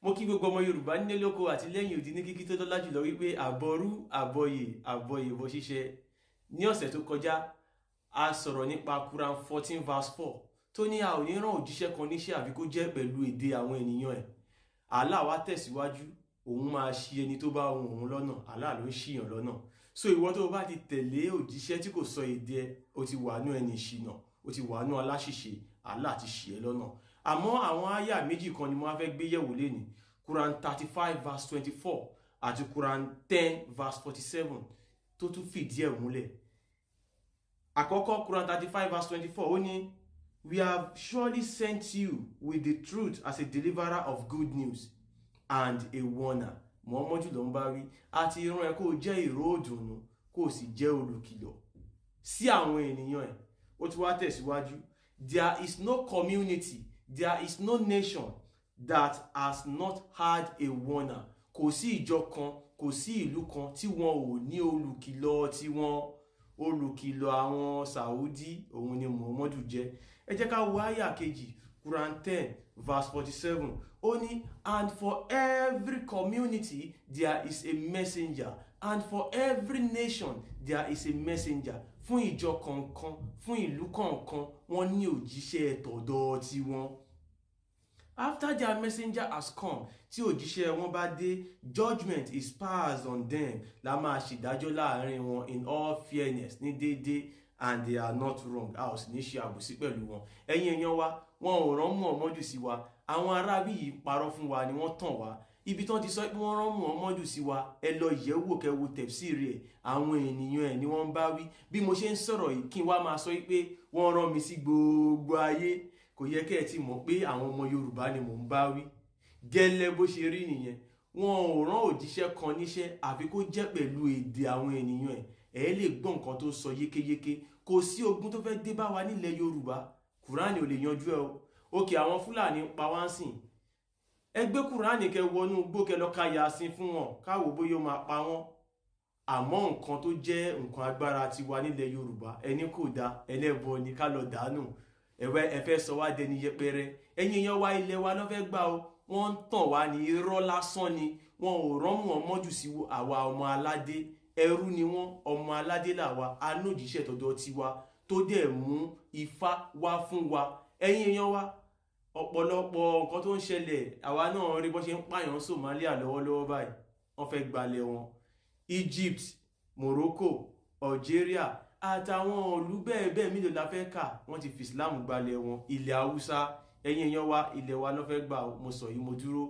Mo kí gbogbo ọmọ Yorùbá nílé lóko àti lẹ́yìn odi ní kíkí tó lọ́lá jùlọ wípé àbọrú àbọyè àbọyè bọ ṣíṣe. Ní ọ̀sẹ̀ tó kọjá, a sọ̀rọ̀ nípa Quran 14 verse 4 tó ní a ò ní rán òjíṣẹ́ kan níṣẹ́ àfi kó jẹ́ pẹ̀lú èdè àwọn ènìyàn ẹ̀. Allah wá tẹ̀síwájú, òun máa ṣì ẹni tó bá ohun òun lọ́nà. Allah ló ń ṣìyàn lọ́nà. So ìwọ tó o bá ti tẹ̀lé òjíṣẹ́ tí kò sọ èdè ẹ, o ti wà nú ẹni ìṣìnà, o ti wà nú aláṣìṣe. Allah ti ṣì ẹ́ lọ́nà. Àmọ́ àwọn àyà méjì kan ni mo wá fẹ́ gbé yẹ̀wò lénìí: Quran 35 verse 24 àti Quran 10 verse 47, tó tún fìdí ẹ̀ múlẹ̀. Àkọ́kọ́, Quran 35 verse 24, ó ní, "We have surely sent you with the truth as a deliverer of good news and a warner." Muhammadu ló ń bá wí. Àti irun ẹ kó jẹ́ ìró òdùnnú, kó o sì jẹ́ olùkìlọ̀ sí àwọn ènìyàn ẹ̀. Ó tún wá tẹ̀síwájú, "There is no community, there is no nation that has not had a warner." Kò sí ìjọ kan, kò sí ìlú kan tí wọn ò ní olùkìlọ̀ tiwọn. Olùkìlọ̀ àwọn Saudi, òun ni Muhammadu jẹ́. Ẹ jẹ́ ká wo àyà kejì, Quran 10 verse 47. Ó ní, "And for every community there is a messenger, and for every nation there is a messenger." Fún ìjọ kọ̀ọ̀kan, fún ìlú kọ̀ọ̀kan, wọ́n ní òjíṣẹ́ tọ̀dọ̀ tiwọn. "After their messenger has come," tí òjíṣẹ́ wọn bá dé, "judgment is passed on them," la máa ṣèdájọ́ láàrin wọn, "in all fairness," ní déédéé, "and they are not wrong." A ò sì ní ṣe àbòsí pẹ̀lú wọn. Ẹ̀yin èèyàn wa, wọn ò rán Muhammadu sí wa. Àwọn aráabí yìí parọ́ fún wa ni, wọ́n tàn wá. Ibi tí wọ́n ti sọ pé wọ́n rán Muhammadu sí wa, ẹ lọ yẹ̀ wò, kẹ́ wo tafsir ẹ̀. Àwọn ènìyàn ẹ̀ ni wọ́n ń bá wí. Bí mo ṣe ń sọ̀rọ̀ yìí, kí n wá máa sọ pé wọ́n rán mi sí gbogbo ayé, kò yẹ kẹ́ ẹ ti mọ̀ pé àwọn ọmọ Yorùbá ni mò ń bá wí. Gẹ́lẹ́ bó ṣe rí nìyẹn. Wọn ò rán òjíṣẹ́ kan níṣẹ́ àfi kó jẹ́ pẹ̀lú èdè àwọn ènìyàn ẹ̀. Ẹ lè gbọ́ nǹkan tó sọ yékéyéké. Kò sí ogun tó fẹ́ dé bá wa nílẹ̀ Yorùbá, Kùránì ò lè yanjú ẹ o. Òkè àwọn Fúlàní ń pa wá ń sìn, ẹ gbé Kùránì kẹ wọnú igbó, kẹ lọ ka Yásìn fún wọn, káwò bóyá ó máa pa wọ́n. Àmọ́ nǹkan tó jẹ́ nǹkan agbára tiwa nílẹ̀ Yorùbá, ẹni kò da, ẹlẹ́bọ ni, ká lọ dànù. Ẹ̀wẹ́ ẹ fẹ́ sọ wá dẹni yẹpẹrẹ. Ẹ̀yin èèyàn wa, ilẹ̀ wa ló fẹ́ gbà o. Wọ́n ń tàn wá ní, irọ́ lásán ni. Wọn ò rán Muhammadu sí àwa ọmọ aládé. Ẹrú ni wọ́n, ọmọ aládé làwa. Anójíṣẹ́ tọ̀dọ̀ tiwa tó dẹ̀ mú Ifá wá fún wa. Ẹ̀yin èèyàn wa, ọ̀pọ̀lọpọ̀ nǹkan tó ń ṣẹlẹ̀, àwa náà rí bó ṣe ń pààyàn Somalia lọ́wọ́lọ́wọ́ báyìí. Wọ́n fẹ́ gbalẹ̀ wọn. Egypt, Morocco, Algeria àtàwọn ìlú bẹ́ẹ̀ bẹ́ẹ̀, mélòó la fẹ́ kà? Wọ́n ti fi Islam gbalẹ̀ wọn. Ilẹ̀ Haúsá, ẹ̀yin èèyàn wa, ilẹ̀ wa ló fẹ́ gbà. Mo sọ yìí, mo dúró.